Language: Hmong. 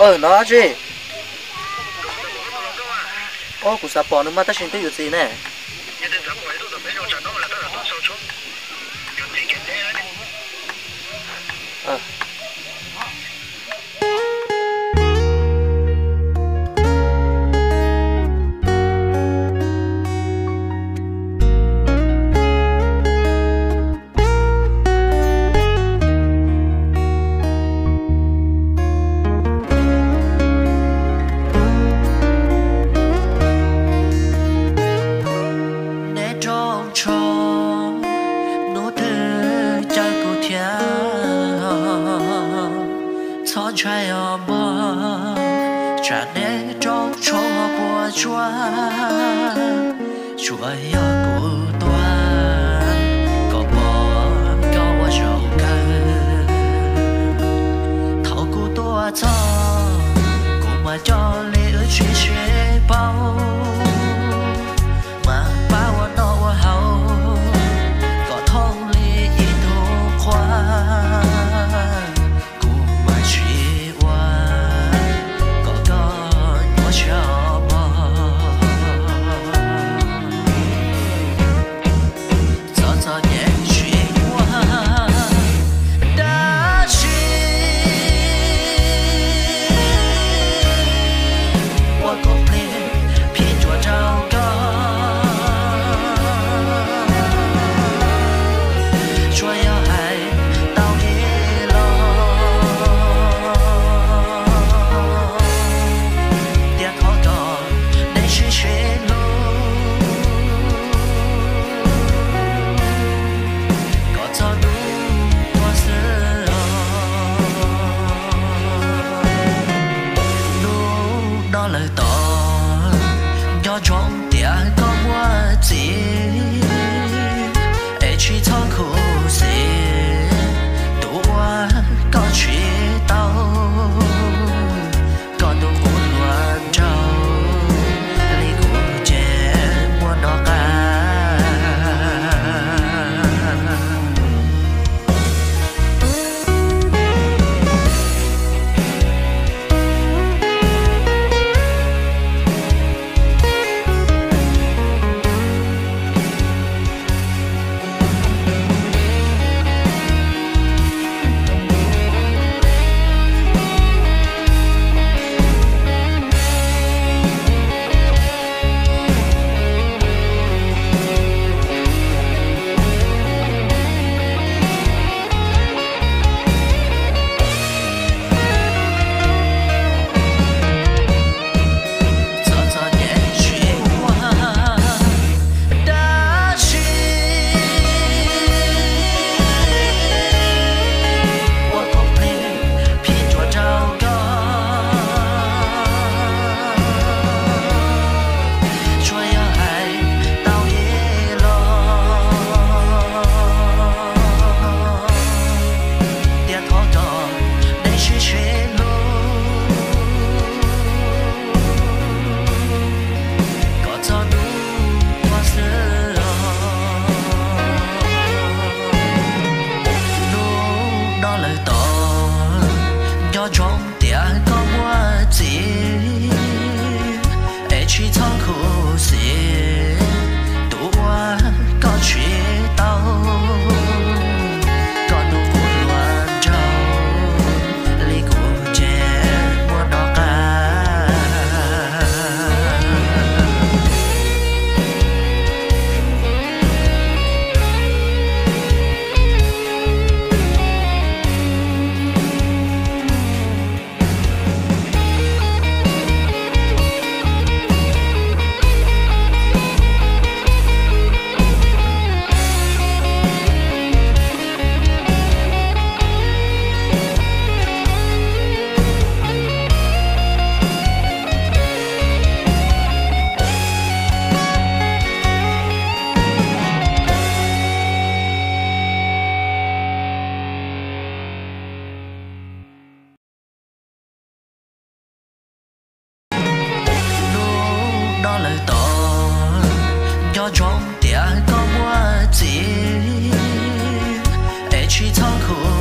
Hnov dab tsi? Kuv xav pom nws mas tab sis twb yuav txiv ne. Neb rooj tshoob, hnub twg caw kuv thiab, txhob ntshai os mog, tsam neb rooj tshoob puas tsuaj, tsuas yog kuv tuaj kom pom koj ua zaum kawg. Thaum kuv tuaj txog, kuv mas coj li wb tsis sib paub, mas pab ua noj ua haus kom thooj li ib tug qhua. Kuv mas tsis ua kom koj nyuaj siab mog. Txom txom nyem tsis muaj dab tsi, ua kom plig phim cuam rau koj. Tsuas yog hais tau li los, tias thov kom neb sib sib hlub, kom txog hnub tuag xwb os. Hnub no lawm tod, nco ntsoov tias koj muaj txiv, es tsis txhob khuv xim tus uas koj tsis tau. Koj tus qub hluas nraug li kuv ces muaj no qab. Txom txom nyem tsis muaj dab tsi, ua kom plig phim cuam rau koj. Tsuas yog hais tau li los, tias thov kom neb sib sib hlub, kom txog hnub tuag xwb os. Hnub no lawm tod, nco ntsoov tias koj muaj txiv, es tsis txhob khuv xim tus uas koj tsis tau. Koj tus qub hluas nraug li kuv ces muaj no qab. Hnub no lawm tod, nco ntsoov tias koj muaj txiv, es tsis txhob khuv